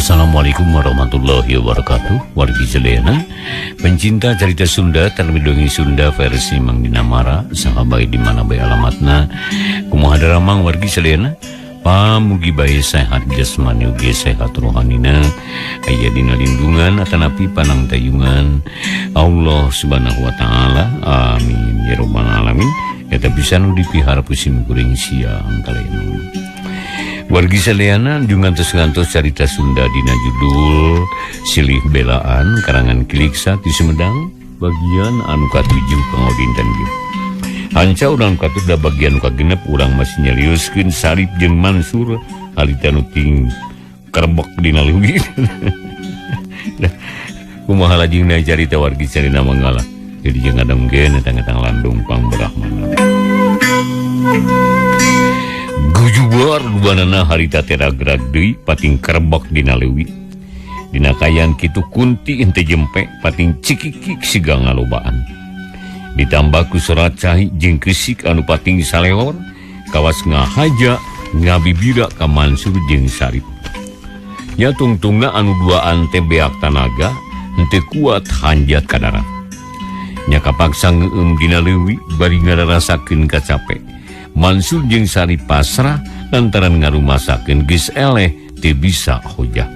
Assalamualaikum warahmatullahi wabarakatuh. Wargi sadayana, pencinta cerita Sunda terlebih dongeng Sunda versi Mang Dinamara, saha bae di mana bae alamatna. Kumaha daramang wargi sadayana? Pamugi bae sehat jasmani ugi sehat rohanina, aya dina lindungan atanapi panangtayungan Allah Subhanahu wa taala. Amin ya rabbal alamin. Eta bisa nu dipiharap ku sim kuring siang kalayan. Wargi sadayana jungantos-ngantos carita Sunda dina judul Silih Belaan karangan Kiliksa di Sumedang bagian anu katujuh kanggo dinten ieu. Hanca urang katujuh bagian kagenep urang masih nyarioskeun Sarip jeung Mansur harita nu ting kerebek dina leuwih. Kumaha lajengna carita wargi sadayana mangala. Jadi jeung ngadonggen etang-etang landung pangbrahmana. Gujubar duanana harita teragrag deui pating kerebek dina leuwi. Dina kayan kitu kunti henteu jempe pating cikikik siga ngalobaan. Ditambah ku serat cai jeung keusik anu pating salehor kawas ngahaja ngabibira ka Mansur jeung Sarip. Nya tungtungna anu duaan teh beak tanaga henteu kuat hanjat ka darat. Nya kapaksa ngeueum dina leuwi bari ngararasakeun kacape. Mansur jeung Sarip pasrah lantaran ngarumasakeun geus eleh teu bisa hojah.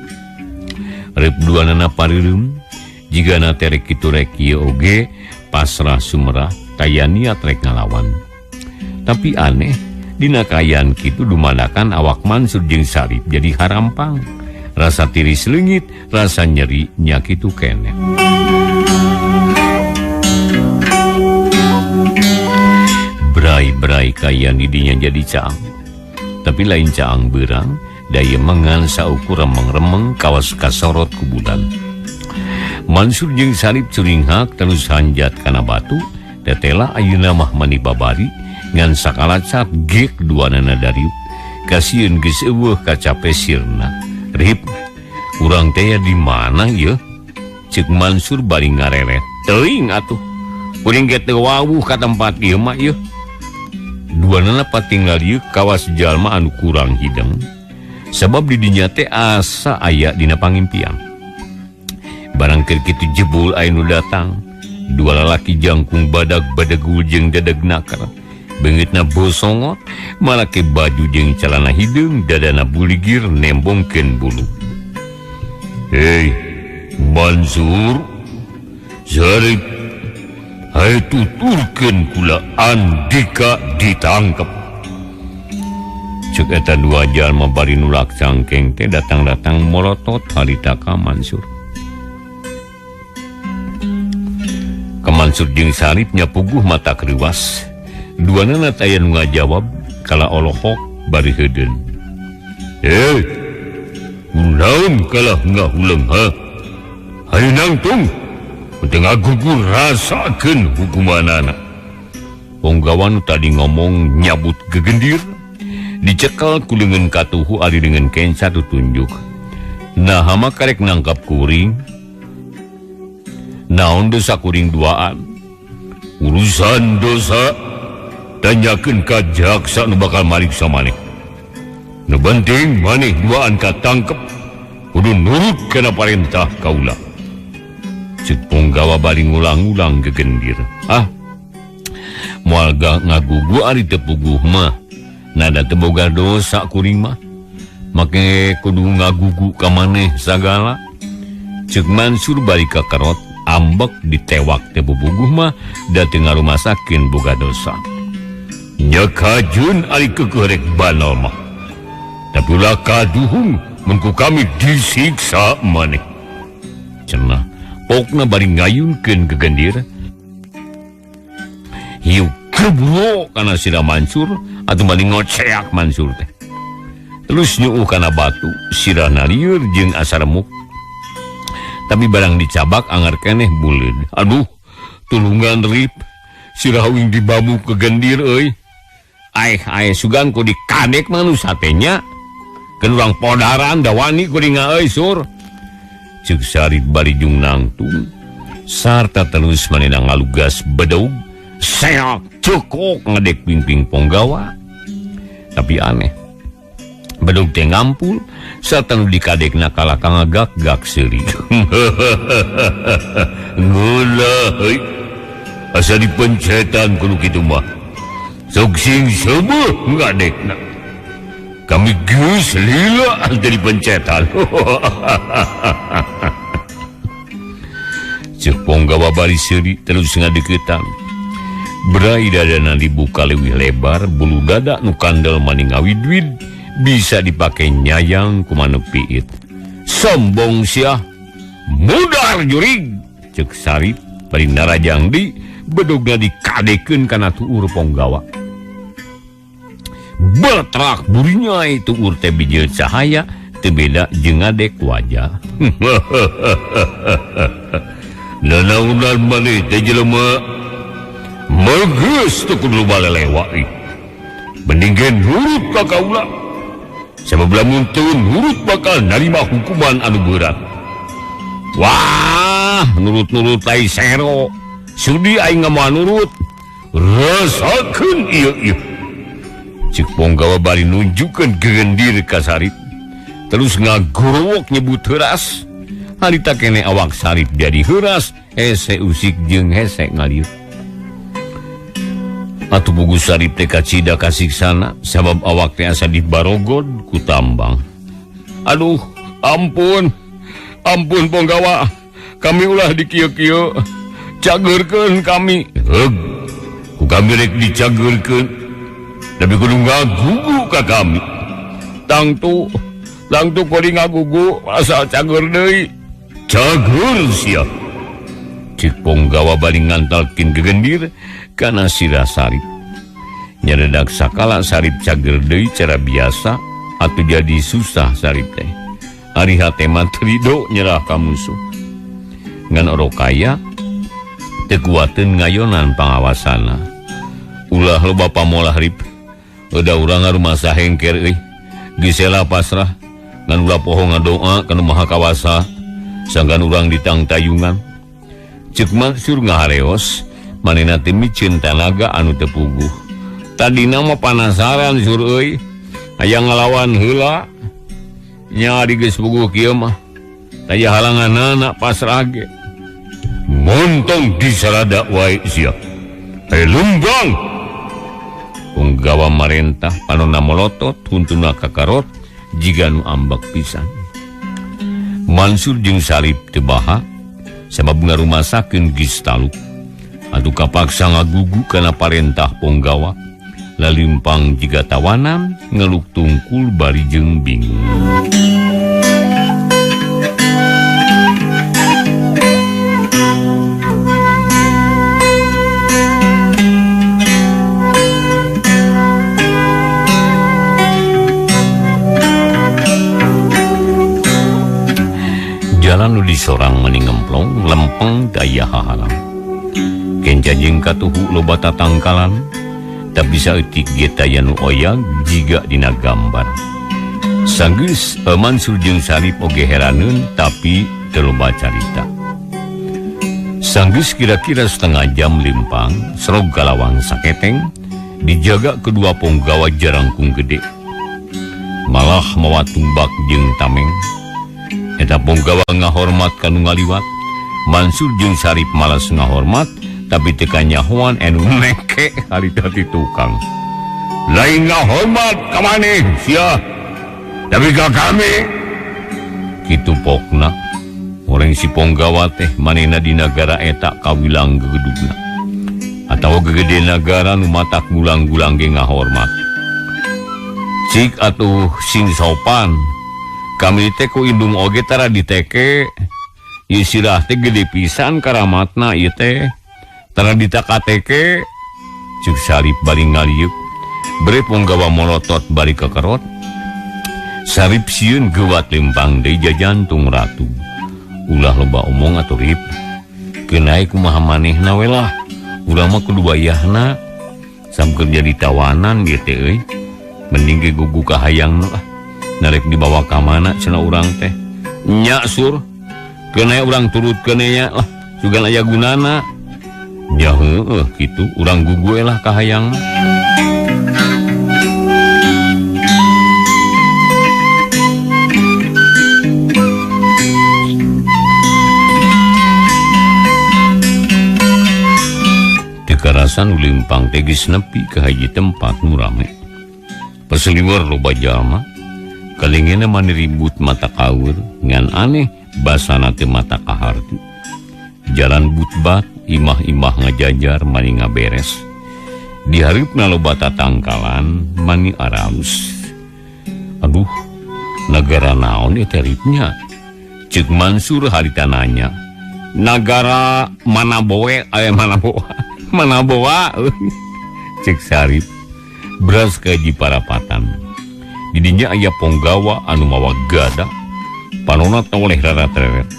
Reup duanana pareureum jigana terek kitu rek ieu oge pasrah sumerah taya niat rek ngalawan. Tapi aneh dina kaayaan kitu dumadakan awak Mansur jeung Sarip jadi harampang. Rasa tiris leungit, rasa nyeri nya kitu keneh. Berai-berai kayan didinya jadi caang. Tapi lain caang berang, daya mengan saukur remeng-remeng kawas kasorot ku bulan. Mansur jeung Sarip curinghak terus hanjat kana batu, tetela ayeuna mah mani babari ngan sakalacat gek duanana dariuk. Kasieun geus eueuh kacape sirna. Rip, urang teh di mana ieu? Ceuk Mansur bari ngareret. Teuing atuh. Kuring ge teu wawuh ka tempat ieu mah ieu. Duanana patinggal ieu kawas jalma anu kurang hideng. Sabab di dinya teh asa aya dina pangimpian. Barang keur kitu jebul aya nu datang. Dua lalaki jangkung badag badegul jeung dadeg nakar. Beungeutna bosongot, malake baju jeung calana hideung, dadana buligir nembongkeun bulu. Hei, Mansur, Sarip, hayu tuturkeun kula Andika ditangkep. Ceuk eta dua jalma bari nulak cangkeng teh datang-datang molotot harita ka Mansur. Ka Mansur jeung Sarip nya puguh mata kriwas. Duanana taya nu ngajawab kala olohok bari heudeun. Hei, kunaon kalah ngahuleng ha? Hayu nangtung. Teu ngagugur rasakeun hukumanana. Ponggawan tadi ngomong nyabut gegendir, dicekal ku leungeun katuhu ari leungeun kenca tutunjuk. Nah hama karek nangkap kuring. Naon dosa kuring duaan? Urusan dosa tanyakeun ka jaksa nu bakal mariksa maneh. Nu penting maneh duaan katangkep kudu nurut kana parentah kaula. Ceuk ponggawa bari ngulang-ulang gegendir. Ah, moal ngagugu ari teu puguh mah. Nada teu boga dosa kuring mah. Make kudu ngagugu ka maneh sagala. Ceuk Mansur bari kakerot ambek ditewak teu puguh mah da teu ngarumasakeun boga dosa. Nya kajun ari keukeuh rek banal mah. Tapi ulah kaduhung mun ku kami disiksa maneh. Cenah pokna bari ngayunkeun gegendir. Hiu kebro kana sirah Mansur atuh bari ngoceak Mansur teh. Terus nyuuh kana batu, sirahna lieur jeung asa remuk. Tapi barang dicabak angar keneh buleud. Aduh, tulungan Rip. Sirah uing dibamu kegendir euy. Aeh aeh sugan ku dikadek manusa teh nya. Keun urang podaran da wani kuring euy sur. Ceuk Sarip bari jung nangtung sarta terus manehna ngalugas bedog seak cekok ngedek pingping ponggawa. Tapi aneh, Bedog teh ngampul sarta nu dikadekna kalah ka ngagak-gak seuri. Ngulah euy. Asa dipencetan kudu kitu mah. Sok sing seueuh ngadekna. Kami geus lila teu dipencetan. Ceuk Ponggawa bari seuri terus ngadeukeutan. Berai dadana dibuka leuwih lebar, bulu dada nu kandel maning ngawidwid bisa dipake nyayang ku manuk piit. Sombong sia, mudar jurig, ceuk Sarip bari narajang di bedogna dikadekeun kana tuur Ponggawa. Berterak burinya tuur teh bijil cahaya teu beda jeung ngadek wajah. Nanaunan maneh teh jelema megeus teu kudu balelewa ih. Mending ge nurut ka kaula. Sabab lamun teu nurut bakal narima hukuman anu berat. Wah, nurut-nurut ai sero. Sudi aing moal nurut. Rasakeun ieu ieu. Ceuk Ponggawa bari nunjukkeun gegendir ka Sarip. Terus ngagorowok nyebut heuras. Harita kene awak Sarip jadi heuras, hese usik jeung hese ngalieu. Atuh bugu Sarip teh kacida kasiksana sabab awak teh asa dibarogod ku tambang. Aduh, ampun. Ampun Ponggawa, kami ulah dikieu-kieu. Cageurkeun kami. Heug. Ku kami rek dicageurkeun. Tapi kudu ngagugu ka kami. Tangtu, tangtu kudu ngagugu asal cager deui. Cager sia. Cik Ponggawa bari ngantalkeun gegendir kana sirah Sarip. Nyaredak sakala Sarip cager deui cara biasa atuh jadi susah Sarip teh. Ari hate mah terido nyerah ka musuh. Ngan orok kaya teu kuateun ngayonan pangawasana. Ulah loba pamolah Rip. Udah urang ngarumasa hengker euy. Gisela pasrah ngan ulah poho ngadoa kana Maha Kawasa sangkan urang ditangtayungan. Ceuk Mansur ngahareos manehna teh miceun tanaga anu teu puguh. Tadina mah panasaran sur euy. Hayang ngalawan heula. Nya ari geus puguh kieu mah. Taya halanganana pasrah ge. Montong disarada wae sia. Hey lumbang. Ponggawa marentah panonna molotot huntuna kakarot jiga nu ambek pisan. Mansur jeung Sarip teu baha sabab ngarumasakeun geus taluk. Atuh kapaksa ngagugu kana parentah Ponggawa. Lalimpang jiga tawanan ngeluk tungkul bari jeung bingung. Jalan nu disorang meni ngemplong lempeng daya hahalang. Kenca jeung katuhu loba tatangkalan, tak bisa eutik ge taya nu oyag jiga dina gambar. Sanggeus Mansur jeung Sarip oge heraneun tapi teu loba carita. Sanggeus kira-kira setengah jam limpang, serog kalawang saketeng dijaga kedua ponggawa jarangkung gede. Malah mawa tumbak jeung tameng. Eta Ponggawa ngahormat ka nu ngaliwat. Mansur jeung Sarip malas ngahormat tapi teu kanyahoan anu neke harita ti tukang. Lain ngahormat ka maneh sia, tapi ka kami. Kitu pokna. Orang si Ponggawa teh manehna di nagara eta kawilang gegedugna. Atawa gegede nagara nu matak gulang-gulang ge ngahormat. Cik atuh sing sopan. Kami teh ku indung oge tara diteke. Ieu sirah teh gede pisan karamatna ieu teh. Tara ditakateke. Ceuk Sarip bari ngalieuk. Bere Ponggawa molotot bari kekerot. Sarip sieun geuwat lempang deui jajantung ratu. Ulah loba omong atuh Rip. Keunai kumaha manehna we lah. Urang mah kudu bayahna. Samkeun jadi tawanan ieu teh euy. Mending ge gugu ka hayangna lah. Narek dibawa ka mana cenah urang teh. Nya sur. Keunai urang turutkeun nya lah. Sugan aya gunana. Nya heueuh kitu urang gugu we lah ka hayangna. karasa nu leumpang teh geus nepi ka hiji tempat nu rame. Paseliwar loba jalma, kalengena mani ribut mata kaur, ngan aneh basana teh mata kaharti. Jalan butbat, imah-imah ngajajar mani ngaberes. Diharipna loba tatangkalan mani aralus. Aduh, nagara naon eta ripnya? Ceuk Mansur harita nanya. Nagara mana boe aya mana boa? Mana boa? Ceuk Sarip. Beras kaji parapatan. Didinya aya ponggawa anu mawa gada, panona toleh rara-reret.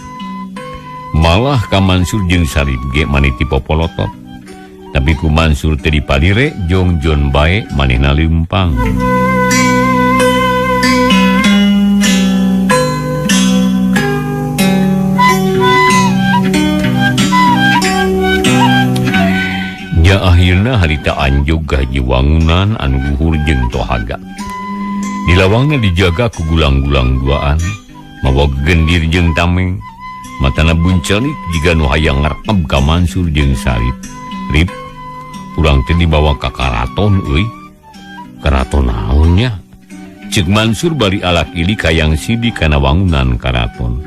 Malah ka Mansur jeung Sarip ge maniti popolotot. Tapi ku Mansur teu dipalire jongjon bae manehna leumpang. Ya akhirna harita anjog ka hiji wangunan anu luhur jeung tohaga. Di lawangna dijaga ku gulang-gulang duaan, mawa gendir jeung tameng. Matana buncelik jiga nu hayang ngarkeb ka Mansur jeung Sarip. Rip, urang teh dibawa ka karaton euy. Karaton naon nya? Ceuk Mansur bari alak ilik hayang sidi kana wangunan karaton.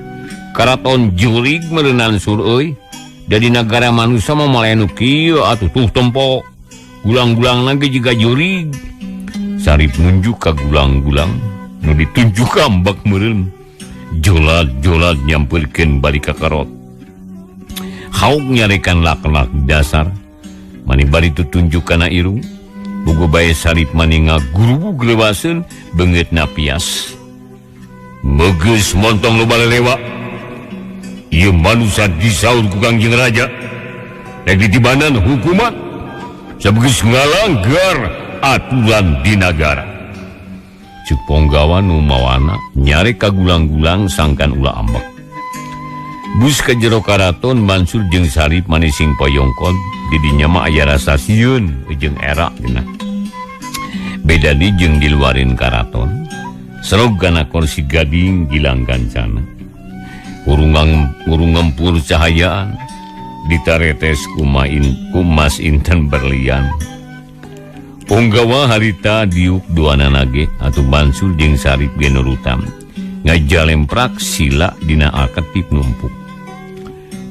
Karaton jurig meureunan Sur euy. Dari nagara manusia mah malah nu kieu atuh tuh tempo. Gulang-gulang lagi jiga jurig. Sarip nunjuk ka gulang-gulang, nu ditunjuk ambek meureun. Jolat-jolat nyampeurkeun bari ka karot. Hauk nyarekan laklak dasar. Mani bari tutunjuk kana irung. Bogo bae Sarip mani ngagurubug leuwaseun beungeutna pias. Megeus montong loba lelewa. Ieu manusia disaur ku Kangjeng Raja. Rek ditibanan hukuman sabegeus ngalanggar aturan di nagara. Ceuk ponggawa nu mawana nyarek ka gulang-gulang sangkan ulah ambek. Bus ka jero karaton Mansur jeung Sarip manising poyongkon. Didinya mah aya rasa sieun jeung era geunah. Beda di jeung diluarin karaton. Serog kana kursi gading gilang kancana. Urung ngempur cahayaan ditaretes kumas inten berlian. Ponggawa harita diuk duanana ge atuh Mansur jeung Sarip ge nurutan. Ngajalemprak sila dina alketip numpuk.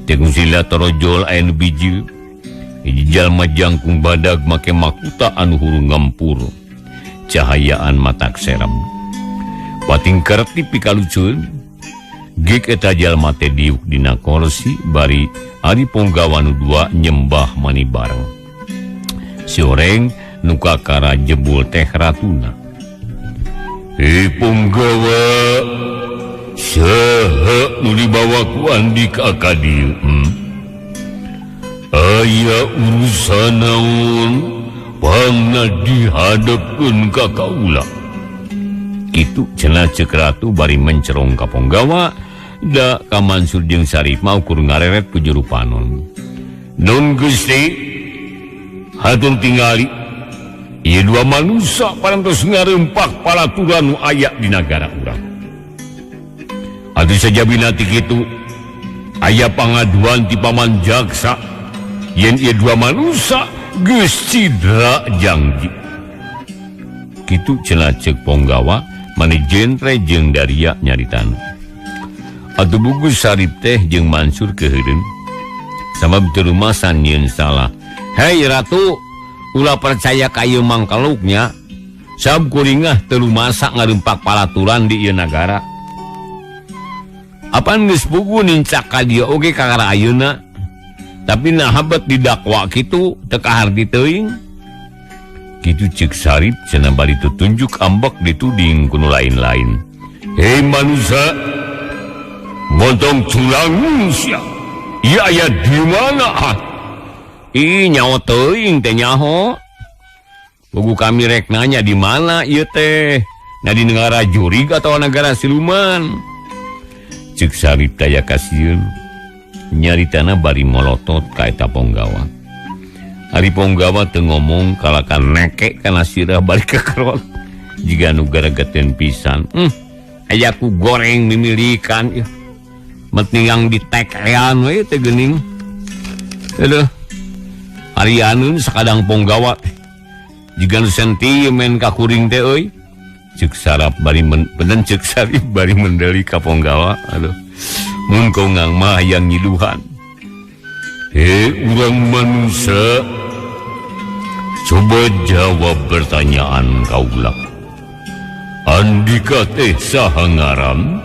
Tegung sila torojol aya nu bijil. Hiji jalma jangkung badag make makuta anu hurung ngempur. Cahayaan matak serem. Pating kertip pikaluceun. Gek eta jalma teh diuk dina kursi bari ari ponggawa nu dua nyembah mani bareng. Si oreng nu kakara jebul teh ratuna. Hei ponggawa, saha nu dibawa ku andika ka dieu? Aya urusan naon pangna dihadepkeun ka kaula. Kitu cenah ceuk ratu bari mencerong ka ponggawa. Da ka Mansur jeung Sarip mah ukur ngareret ku juru panon. Nun Gusti, hatur tingali ieu dua manusia parantos ngarempak palaturan nu aya di nagara urang. Atuh sajabina ti kitu aya pangaduan ti paman jaksa yen ieu dua manusia geus cidra janji. Kitu cenah ceuk ponggawa mani jentre jeung daria nyaritana. Atuh buku Sarip teh jeung Mansur keuheureun. Sabab teu rumasan nyieun salah. Hei ratu, ulah percaya ka ieu mangkaluknya. Sabab kuringah teu rumasa ngarempak palaturan di ieu nagara. Apan geus pugu nincak ka dieu oge kakara ayeuna. Tapi naha bet didakwa kitu teu kaharti teuing. Kitu ceuk Sarip cenah bari tutunjuk ambek dituding ku nu lain-lain. Hei manusia, montong culang sia. Ieu aya di mana? Ih nyaho teuing teh nyaho. Pugu kami rek nanya di mana ieu teh? Nah di negara jurig atau negara siluman? Ceuk Sarip taya kasieun. Nyaritana bari molotot ka eta ponggawa. Ari ponggawa teu ngomong kalakan nekek kana sirah bari kekerot. Jiga nu garegeteun pisan. Aya ku goreng mimilikan ieu. Metingang ditekean we teh geuning. Aduh. Arianeun sakadang ponggawa jiga nu sentimen ka kuring teh euy. Ceuk sarap bari benen ceuk Sarip bari mendeli ka ponggawa. Aduh. Mun kongang mah hayang nyiduhan. He urang manusia, coba jawab pertanyaan kaula. Andika teh saha ngaran,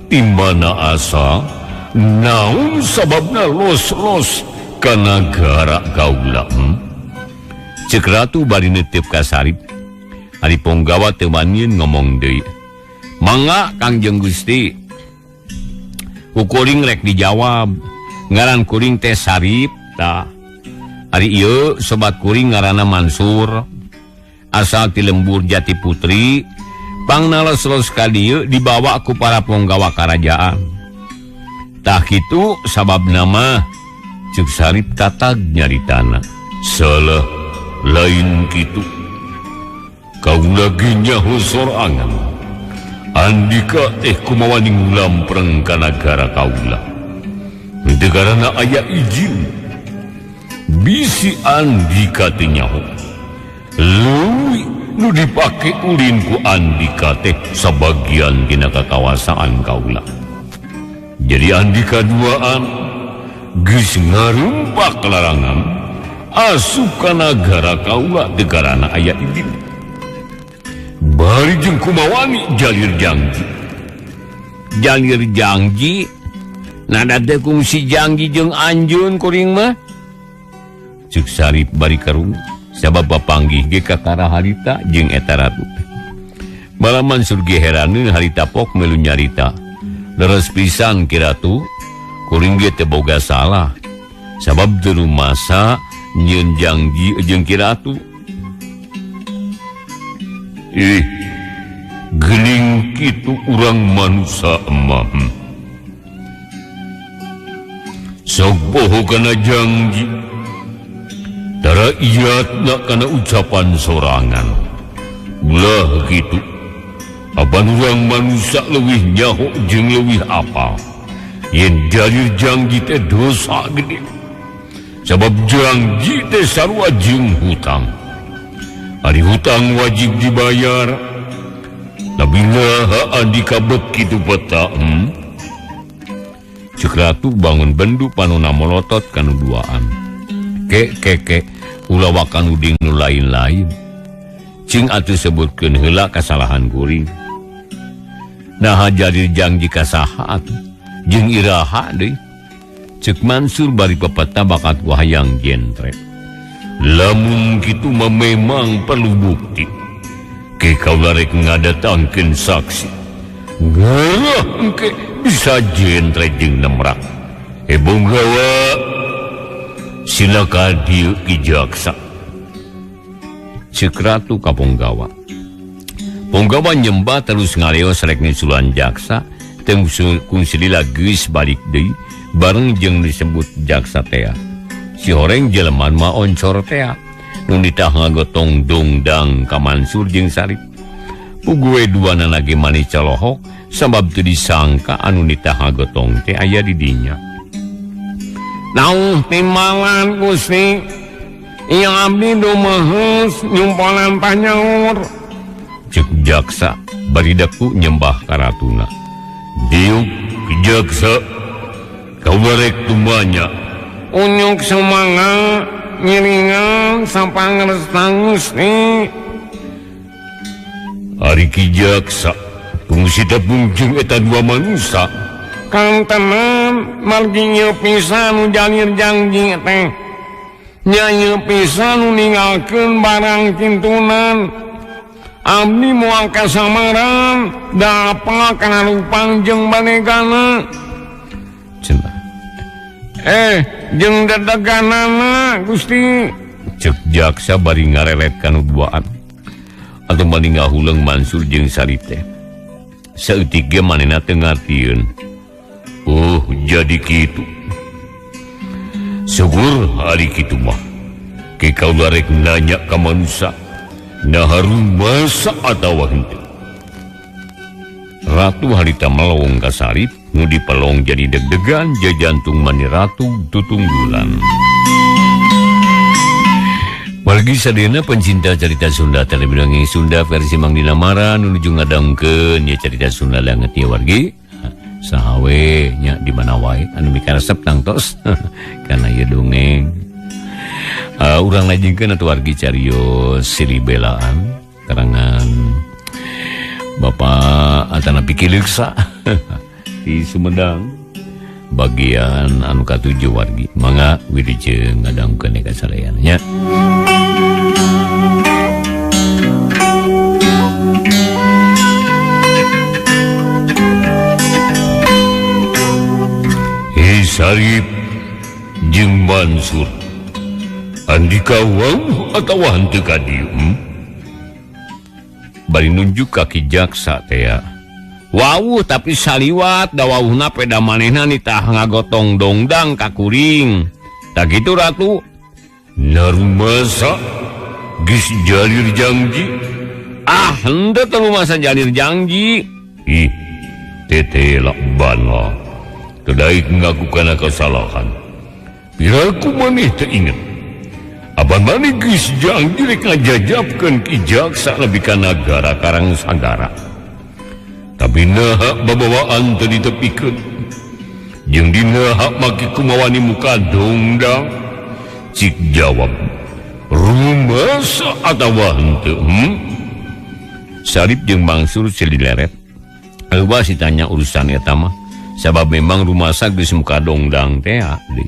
ti mana asa, naon sababna los-los kana gara kaula. Ceuk ratu bari neuteup ka Sarip. Ari ponggawa teu wanieun ngomong deui. Mangga Kangjeng Gusti. Ku kuring rek dijawab. Ngaran kuring teh Sarip tah. Ari ieu sobat kuring ngaranna Mansur. Asal ti lembur Jati Putri, pangna los-los ka dieu dibawa ku para ponggawa karajaan. Tah kitu sababna mah ceuk Sarip tatag nyaritana. Salah lain kitu. Kaula ge nyaho sorangan. Andika teh kumaha ngulampreng ka nagara kaula. Henteu karana aya izin. Bisi Andika teh nyaho. Leuwih nu dipake ulin ku Andika teh sabagian dina kakawasaan kaula. Jadi Andika duaan geus ngarumpak larangan asup ka nagara kaula teu karana aya izin. Bari jeung kumawani jalir janji. Jalir janji nada teh kungsi janji jeung anjeun kuring mah. Ceuk Sarip bari karung sabab papanggih ge kakara harita jeung eta ratu. Malah Mansur ge heraneun harita pok melu nyarita. Leres pisan ki ratu, kuring ge teu boga salah. Sabab teu rumasa nyieun janji jeung ki ratu. Ih, geuning kitu urang manusa mah. Sok poho kana janji. Tara iatna kana ucapan sorangan. Ulah kitu. Apan urang manusa leuwih nyaho jeung leuwih apal. Yen jalir janji teh dosa gede. Sabab janji teh sarua jeung hutang. Ari hutang wajib dibayar. Tapi naha Andika bet kitu peta. Ceuk ratu bangun bendu panona molotot kanu duaan. Ke ke ke ulah wakan uding nu lain-lain. Cing atuh sebutkeun heula kasalahan kuring. Naha jadi janji ka saha atuh? Jeung iraha deui. Ceuk Mansur bari pepeta bakat ku hayang jentre. Lamun kitu mah memang perlu bukti. Ke kaula rek ngadatangkeun saksi. Ngarah engke bisa jentre jeung nemrak. Heboh gawa. Sila ka dieu ki jaksa. Ceuk ratu ka ponggawa. Ponggawa nyembah terus ngaleos rek nyusulan jaksa. Teu kungsi lila geus balik deui bareng jeung disebut jaksa tea. Si horeng jeleman mah oncor tea. Nu nitah ngagotong dongdang ka Mansur jeung Sarip. Puguh we duanana ge manis colohok sabab teu disangka anu nitah ngagotong teh aya di dinya. Nauh timbalan Gusti, ieu abdi dumeheus nyumponan panyaur. Ceuk jaksa bari deku nyembah ka ratuna. Diuk jaksa kaula rek tumanya. Unyuk sumangga ngiringan sapangersa Gusti. Ari ki jaksa kungsi tepung jeung eta dua manusa. Kantenan margi ieu pisan nu jalir janji teh. Nya ieu pisan nu ninggalkeun barang kintunan. Abdi moal kasamaran da apal kana lupang jeung banegana. Cenah. Jeung dedeganana Gusti. Ceuk jaksa bari ngarelet kanu duaan. Atuh bari ngahuleung Mansur jeung Sarip teh. Saeutik ge manehna teu ngartieun. Oh, jadi kitu. Syukur hari kitu mah. Ke kaula rek nanya ka manusa. Naha rumasa atawa henteu. Ratu harita melong ka Sarip, nu dipelong jadi deg-degan jajantung mani ratu tutunggulan. Wargi sadayana pencinta cerita Sunda telebidongeng Sunda versi Mang Dina Mara nuju ngadangkeun nya cerita Sunda banget ya wargi. Saha we nya di mana wae anu mikaresep tangtos kana ieu dongeng. Urang lajengkeun atuh wargi carios Silih Belaan karangan Bapak Atana Pikileuksa di Sumedang bagian anu katujuh wargi. Mangga wilujeng ngadangkeun ka sadayana nya. Sarip jeung Mansur Andika wau atawa henteu ka dieu Bari nunjuk ka Ki Jaksa teh wau tapi saliwat da wauhna peda manehna nitah ngagotong dongdang ka kuring tah kitu ratu narumasa geus jalir janji ah henteu teh rumasa jalir janji ih tete lakbana Kedaik ngaku kana kesalahan. Piraku maneh teu inget. Apan maneh geus janji rek ngajajabkeun Ki Jaksa nepi ka nagara Karang Sagara. Tapi naha babawaan teu ditepikeun. Jeung dina hak make kumawani muka dongdang. Cik jawab, rumasa atawa henteu? Sarip jeung Mansur silileret. Eueuh ditanya urusan eta mah. Sabab memang rumasa geus muka dongdang teh deui.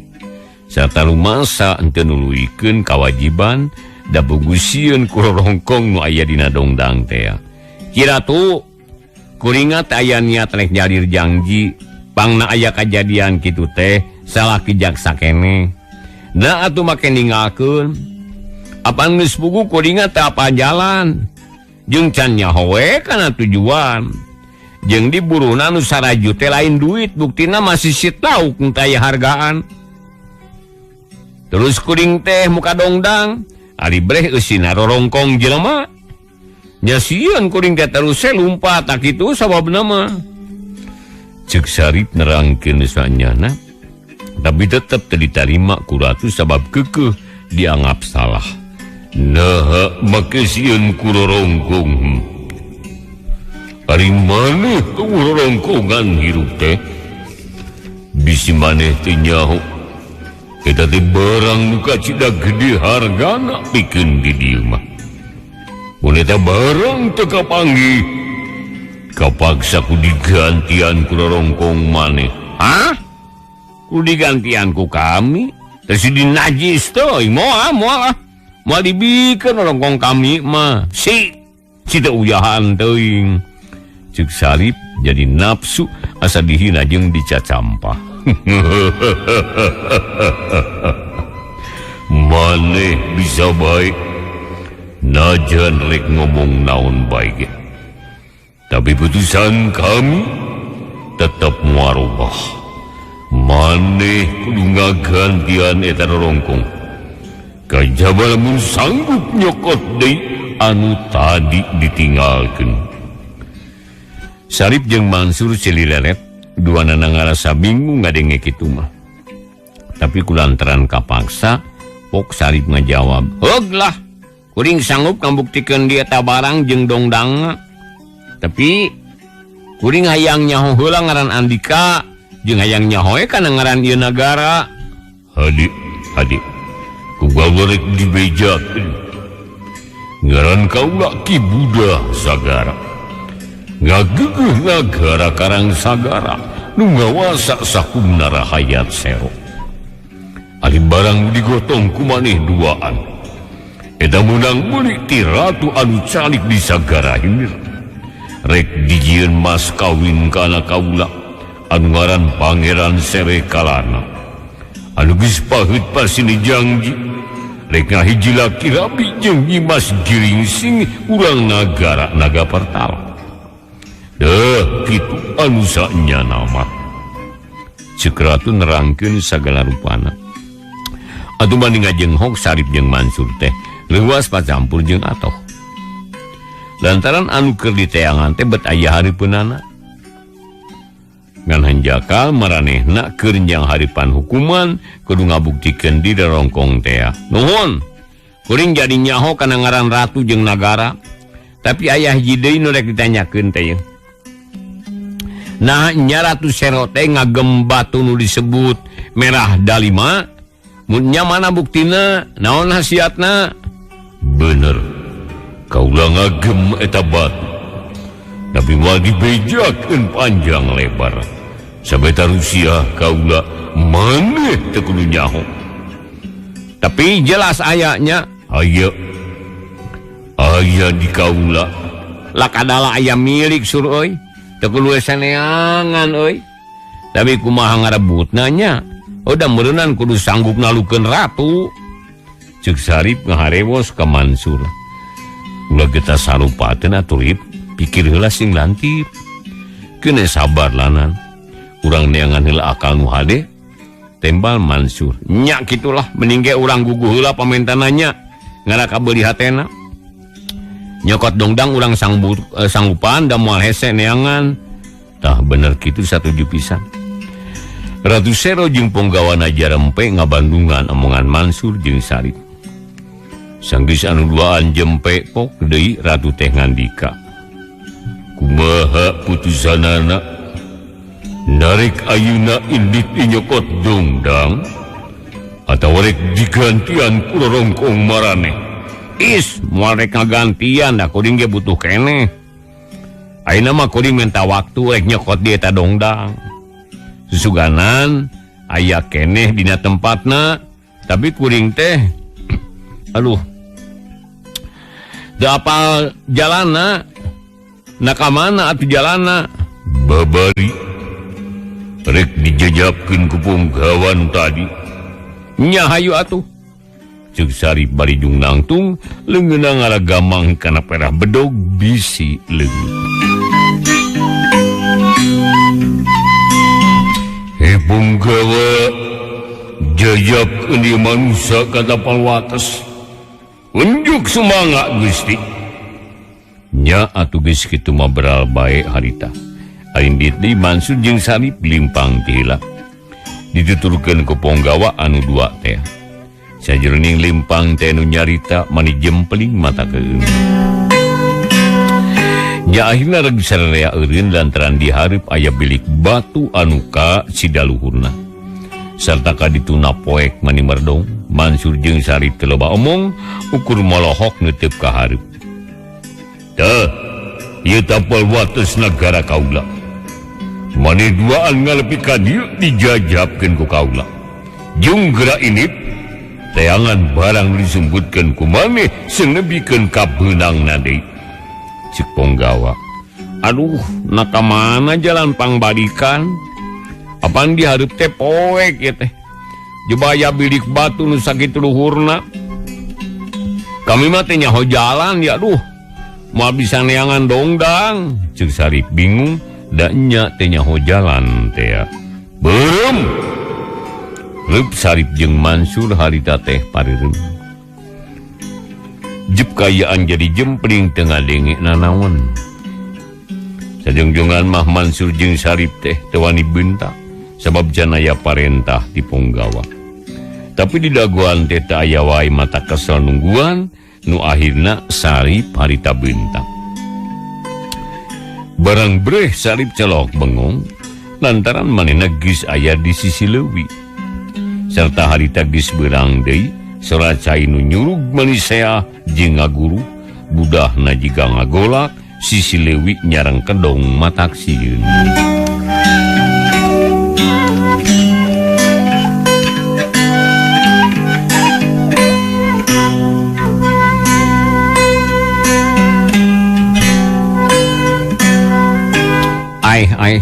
Sarta rumasa henteu nuluykeun kawajiban da bugusieun ku rorongkong nu aya dina dongdang teh. Kira tu kuringat aya niat rek jalir janji, pangna aya kajadian kitu teh salah Ki Jaksa keneh. Da atuh make ninggalkeun. Apan geus puguh kuringat teh apa jalan. Jeung can nyaho we kana tujuan. Jeung diburuna nu saraju teh lain duit buktina masih sitauk teu aya hargaan. Terus kuring teh muka dongdang, ari breh eusina rorongkong jelema. Nya sieun kuring teh terus lumpat tak kitu sababna mah. Ceuk Sarip nerangkeun sanyana, tapi tetep teu ditarima ku ratu sabab keukeuh dianggap salah. Naha make sieun ku rorongkong. Ari maneh rorongkongan hirup teh bisi maneh teh nyaho eta teh barang nu kacida gede hargana pikeun di dieu mah mun eta barang teu kapanggih kapaksa ku digantian ku rorongkong maneh. Hah? Ku digantian ku kami terus dinajis teuing moal moal moal dibikeun rorongkong kami mah si si teu uyahan teuing. Cek Sarip jadi nafsu asa dihina jeung dicacampah. Maneh bisa baik najan rek ngomong naon baik ya. Tapi putusan kami tetap muarubah. Maneh kudu ngagantian eta rorongkong. Kajaba lamun sanggup nyokot deui anu tadi ditinggalkeun. Sarip jeung Mansur silileret duanana ngarasa bingung ngadenge kitu mah. Tapi kulantaran kapaksa pok Sarip ngajawab, "Heug lah, kuring sanggup ngabuktikeun di eta barang jeung dongdangna. Tapi kuring hayang nyaho heula ngaran Andika jeung hayang nyaho we kana ngaran ieu nagara." Hadi, hadi. Ku gawe rek dibejakeun. Ngaran kaula Ki Buddha Sagara. Ngagegeuh nagara Karang Sagara nu ngawasa sakumna rahayat sero. Ari barang digotong ku maneh duaan. Eta meunang meuli ti ratu anu calik di Sagara Hilir. Rek dijieun mas kawin kana kaula anu ngaran Pangeran Sere Kalana. Anu geus paheut pasini janji rek ngahiji laki rabi jeung Nyimas Giringsing urang nagara Naga Pertala. Deh, kitu anu sanyana mah. Ceuk ratu nerangkeun sagala rupana. Atuh banding ngajenghok Sarip jeung Mansur teh leuwas pacampur jeung atoh. Lantaran anu keur diteangan teh bet aya hareupeunana. Ngan hanjakal maranehna keur njang haripan hukuman kudu ngabuktikeun di rorongkong teh. Nuhun. Kuring jadi nyaho kana ngaran ratu jeung nagara. Tapi ayah hiji deui nu rek ditanyakeun teh. Nah nya Ratu Sero teh ngagem batu nu disebut merah dalima. Mun nya mana buktina? Naon hasiatna? Bener. Kaula ngagem eta batu. Tapi moal dibejakeun panjang lebar. Sabeta Rusia kaula maneh teu kudu nyaho. Tapi jelas ayahnya aya. Aya di kaula. Lakadala aya milik sur euy. Teu kudu saneangan euy. Tapi kumaha ngarebutna nya? Udah meureunnan kudu sanggup nalukeun ratu. Ceuk Sarip ngaharewos ka Mansur. Ulah geus sarupateun atuh Rip, pikir heula sing lantip. Keun sabar lanan. Urang neangan heula akal nu hade. Tembal Mansur. Nya kitulah mending ge urang guguh heula pamentananya. Ngara kabeuli hatena. Nyokot dongdang urang sanggupan da moal hese neangan. Tah bener kitu satuju pisan. Ratu Sero jeung ponggawana jarempe ngabandungan omongan Mansur jeung Sarip. Sanggeus anu duaan jempe pok deui ratu teh ngandika. Kumaha putusanana? Narik ayeuna indit nyokot dongdang atawa rek digantian ku rorongkong maraneh? Is, moal rek ngagantian da kuring ge butuh keneh. Ayeuna mah kuring minta waktu rek nyokot di eta dongdang. Susuganan aya keneh dina tempatna, tapi kuring teh aduh. Da apal jalana? Na ka mana atuh jalana? Babari rek dijejapkeun ku punggawan tadi. Nya hayu atuh. Ceuk Sarip bari jung nangtung leungeunna ngaragamang kana perah bedog bisi leungit. He punggawa jejapkeun ieu manusa ka tapal wates. Unjuk sumangga Gusti. Nya atuh geus kitu mah beral bae harita. Arindit deui Mansur jeung Sarip limpang ti heula. Dituturkeun ku ponggawa anu dua teh. Sajroning limpang teh nu nyarita mani jempeling mata keung. Nya akhirna reg sararea eureun lantaran dihareup aya bilik batu anu ka sidaluhurna. Sarta ka dituna poek mani merdong, Mansur jeung Sarip teu loba omong, ukur molohok neuteup ka hareup. Teh, ieu tapal wates nagara kaula. Maneh duaan ngalepi ka dieu dijajabkeun ku kaula. Jeung geura inip, teangan barang disumbutkeun ku maneh senebikeun ka beunangna deui. Ceuk ponggawa. Aduh, na ka mana jalan pangbalikan? Apaan dihareup teh poek ieu teh. Jebaya bilik batu nu sakitu luhurna. Kami mah teh nyaho jalan ya aduh. Moal bisa neangan dongdang. Ceuk Sarip bingung da nya teh nyaho jalan teh ya. Beureum. Reup Sarip jeung Mansur harita teh pareureum. Jep kayaan jadi jempling teu ngadenge nanaon. Sajongjongan mah Mansur jeung Sarip teh teu wani beunta sabab janaya parentah di ponggawa. Tapi di dagoan teh teu aya wae mata kesel nungguan nu akhirna Sarip harita beunta. Barang breh Sarip celok bengong lantaran manehna geus aya di sisi leuwi. Serta harita geus beurang deui sora cai nu nyurug manisea jeung ngaguru budahna jiga ngagolak sisi leuwi nyarang kedong matak sieun. Ai ai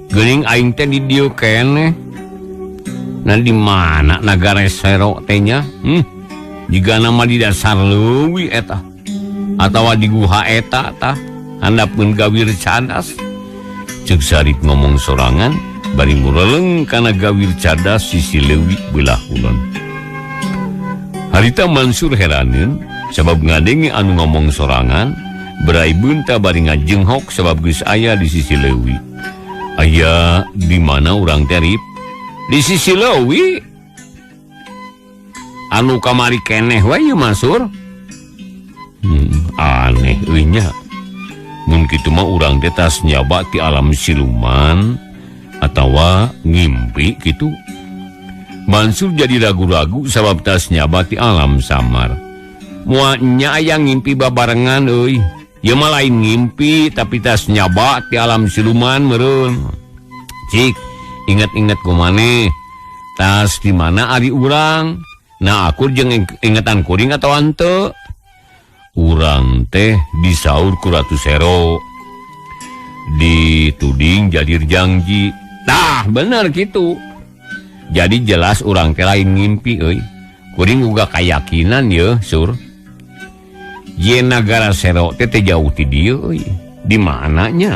geuning aing teh di dieu keneh. Nah di mana nagara Sero teh nya? Jiga nama di dasar leuwi eta atawa di guha eta tah handapeun gawir cadas. Ceuk Sarip ngomong sorangan bari mureleng kana gawir cadas sisi leuwi belah kulon. Harita Mansur heraneun sabab ngadenge anu ngomong sorangan berai beunta bari ngajenghok sabab geus aya di sisi leuwi. Aya di mana urang teh Rip? Di sisi leuwi. Anu kamari keneh we ieu Mansur. Aneh euy nya. Mun kitu mah urang teh tas nyaba ti alam siluman atawa ngimpi kitu. Mansur jadi ragu-ragu sabab tas nyaba ti alam samar. Moal nya aya ngimpi babarengan euy. Ieu mah lain ngimpi tapi tas nyaba ti alam siluman meureun. Cik, inget-inget ku maneh. Tas di mana ari urang? Nah akur jeung ingetan kuring atawa henteu? Urang teh disaur ku Ratu Sero. Dituding jadi janji. Tah bener kitu. Jadi jelas urang teh lain ngimpi euy. Kuring uga kayakinan yeuh sur. Yen nagara Sero teh teh jauh ti dieu euy. Di mananya?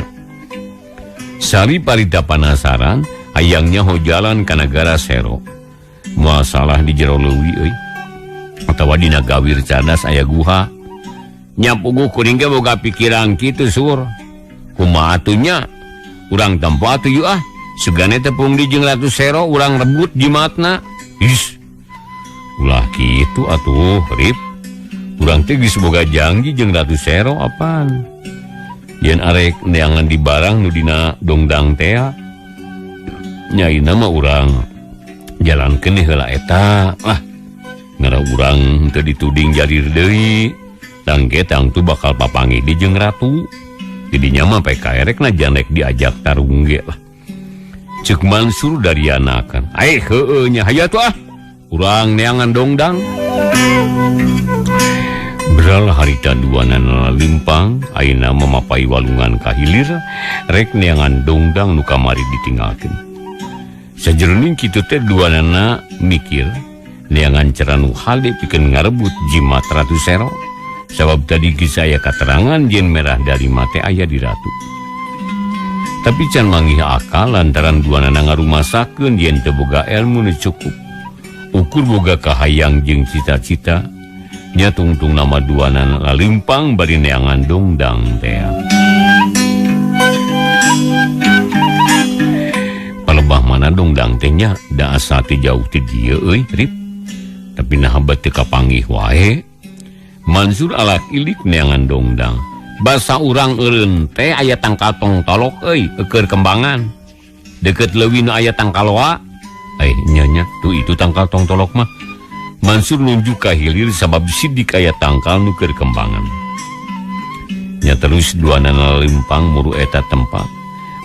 Sari parita panasaran hayangnya ho jalan ka nagara Sero. Moal salah di jero leuwi euy. Atawa dina gawir cadas aya guha. Nya puguh kuring ge boga pikiran kitu sur. Kumaha atuh nya? Urang tempo atuh yeuh ah. Sugane tepung di jeung Ratu Sero urang rebut jimatna. Is. Ulah kitu atuh, Rip. Urang teh geus boga janji jeung Ratu Sero apaan. Yen arek neangan di barang nu dina dongdang tea. Nyaina mah urang jalankeun heula eta. Ah, ngara urang teu dituding jarir deui. Tangge tangtu bakal papanggih di jeung ratu. Jadinya mah PKR rek na janek diajak tarung ge lah. Cek Mansur darianakan. Ai heueuh nya hayu atuh ah. Urang neangan dongdang. Beral harita duanana limpang, ayeuna mamapai walungan ka hilir, rek neangan dongdang nu kamari ditinggalkeun. Sajeroning kitu teh duanana mikir neangan cara nu hade pikeun ngarebut jimat Ratu Sero. Sabab tadi geus aya katerangan yen merah dalima teh aya di ratu. Tapi can manggih akal lantaran duanana ngarumasakeun yen teu boga ilmu nu cukup. Ukur boga kahayang jeung cita-cita nya tungtung nama duanana lalimpang bari neangan dongdang teh. Palebah mana dongdang teh nya da asa teh jauh ti dieu euy, Rip. Tapi naha bat teu kapanggih wae. Mansur alak ilik neangan dongdang. Basa urang eureun teh aya tangkal tongtolok euy, eukeun kembangan. Deket leuwi nu aya tangkaloa. Nya nya tuh itu tangkal tongtolok mah. Mansur nunjuk ka hilir sabab sidik aya tangkal nu keur kembangan. Nya terus duanana limpang muru eta tempat.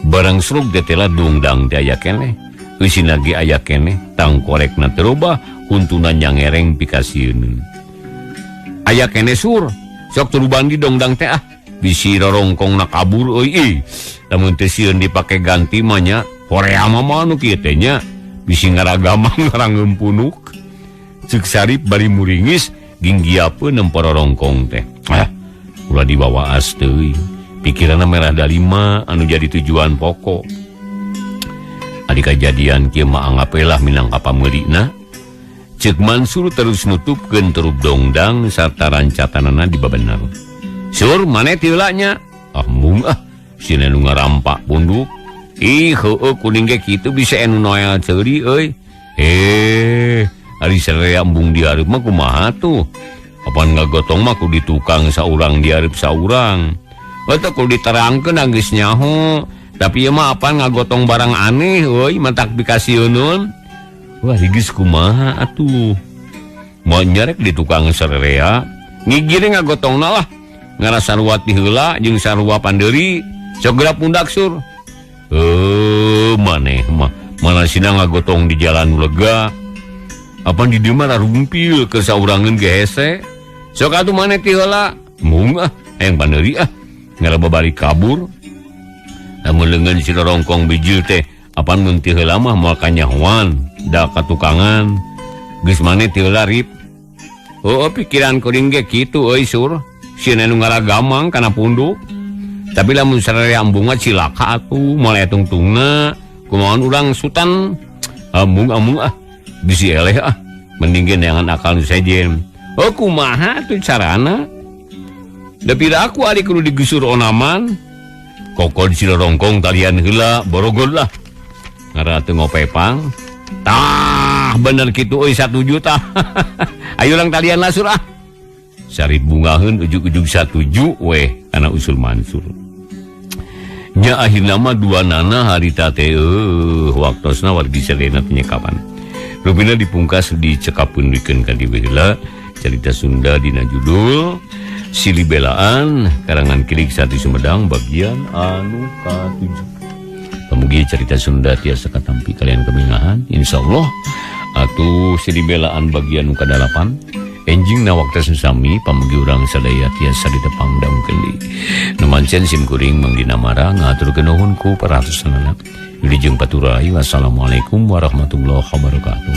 Barang serug tetela dongdang teh aya keneh. Eusina ge aya keneh, tangkorekna terobah, huntuna nyangereng pikasieun. Aya keneh sur, sok turuban di dongdang teh ah. Bisi rorongkongna kabur euy ih. Lamun teu sieun dipake ganti mah nya, horea mah nu kieu teh nya. Bisi ngaragamang ngarangeumpunuk. Ceuk Sarip bari muringis ginggiapeun nempo rorongkong teh. Ah, ulah dibawa as teuing. Pikiranna merah dalima anu jadi tujuan pokok. Ari kajadian kieu mah anggap lah minangka pameulina. Ceuk Mansur terus nutupkeun terup dongdang sarta rancatanana dibabener. Sur maneh ti heula nya? Ah mung ah, sieun nu ngarampak punduk. Ih heueuh kuning ge kitu bisa anu noel ceuri euy. Ari sararea embung dihareup mah kumaha tuh? Apan ngagotong mah ku di tukang saurang dihareup saurang. Eta kudu diterangkeun geus nyaho. Tapi ieu mah apan ngagotong barang aneh euy, matak pikasieunun. Wah, geus kumaha atuh? Moal nyarek di tukang sararea, ngigir ngagotongna lah. Ngara sarua ti heula jeung sarua pandeuri, sok geura pundak sur. Maneh mah mana sina ngagotong di jalan lega. Apan di dieu mah rarumpil ke saurangeun ge hese. Sok atuh maneh ti heula. Mung ah, hayang pandeuri ah. Ngara babari kabur. Lamun leungeun si rorongkong bijil teh apan mun ti heula mah moal kanyahoan da katukangan. Geus maneh ti heula Rip. Heueuh pikiran kuring ge kitu euy sur. Sieun anu ngaragamang kana punduk. Tapi lamun sararea embung cilaka atuh moal aya tungtungna. Kumaha urang sutan amung-amung ah. Bisi eleh ah. Mending ge neangan akal nu sejen. Oh kumaha atuh carana? Da pira aku ari kudu digusur onaman. Kokon si rorongkong talian heula borogol lah. Ngara teu ngopepang. Tah Tah bener kitu euy 1 juta. Ayo lang talian lah surah. Sarip bungaheun ujug-ujug 1 weh kana usul Mansur. Nya akhirna mah dua nana harita teh waktosna wargi sadayana teh kapan. Rupina dipungkas dicekapkeun dikeun ka dieu heula carita Sunda dina judul Silih Belaan karangan Kilik Sati Sumedang bagian anu ka-7. Pamugi carita Sunda tiasa katampi kalian kemingahan insyaallah atuh Silih Belaan bagian nu ka-8 enjing na waktu sami pamugi urang sadaya tiasa ditepang daungkeun deui. Nu mancen sim kuring Mang Dina Mara ngaturkeun nuhun ku perhatosanana. Yudi jeung paturai wassalamualaikum warahmatullahi wabarakatuh.